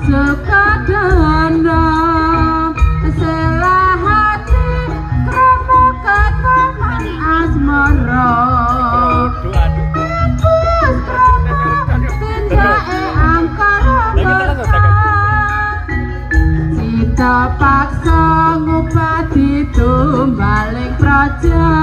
Sukodana Selahati krama ketaman asmara. Aduh, aduh. Hapus krama tindake angkara murka. Cita paksa ngupadi tumbaling praja.